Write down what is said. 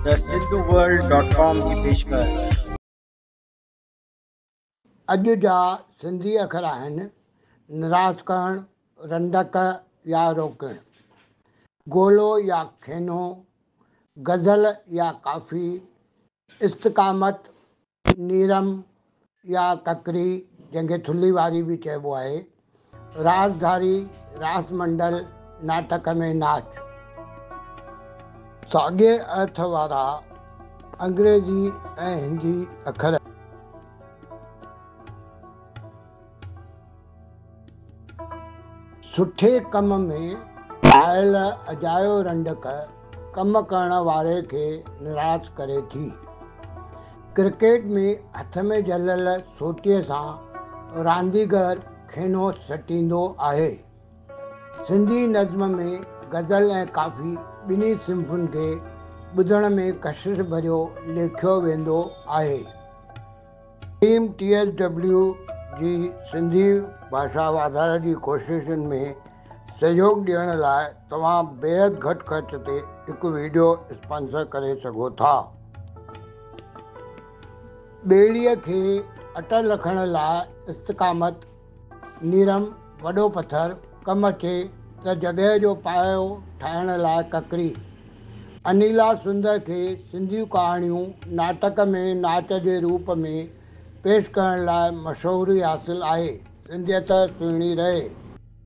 The Sindhu world dot com جي پيشڪش. اڄ جا سنڌي اکر آهن، نراس ڪرڻ، رنڊڪ يا روڪڻ، گولو يا کينو، غزل يا ڪافي، استقامت، نيرم يا ڪڪري جنهن کي ٿلهي واري به چئبو آهي، رازڌاري، راس منڊل، ناٽڪ ۾ ناچ. ساڳئي ارٿ وارا انگريزي ۽ هندي اکر. سٺي ڪم ۾ آيل اجايو رنڊڪ ڪم ڪرڻ واري کي نراس ڪري ٿي. ڪرڪيٽ ۾ هٿ ۾ جهليل سوٽيء سان رانديگر کينو سٽيندو آهي. سنڌي نظم ۾ غزل ۽ ڪافي ٻنهي صنفن کي ٻڌڻ ۾ ڪشش ڀريو ليکيو ويندو آهي. ٽيم ٽي ايس ڊبليو جي سنڌي ڀاشا واڌاري جي ڪوششن ۾ سهيوڳ ڏيڻ لاء توهان بيحد گهٽ خرچ تي هڪ وڊيو اسپانسر ڪري سگهو ٿا. ٻيڙيء کي اٽل رکڻ لاء استقامت، نيرم، وڏو پٿر، ڪم اچي ته جڳهه جو پايو ٺاهڻ لاء ڪڪري. انيلا سندر کي سنڌي ڪهاڻيون ناٽڪ ۾ ناچ جي روپ ۾ پيش ڪرڻ لاء مشهوري حاصل آهي. سنڌيت سهڻي رهي.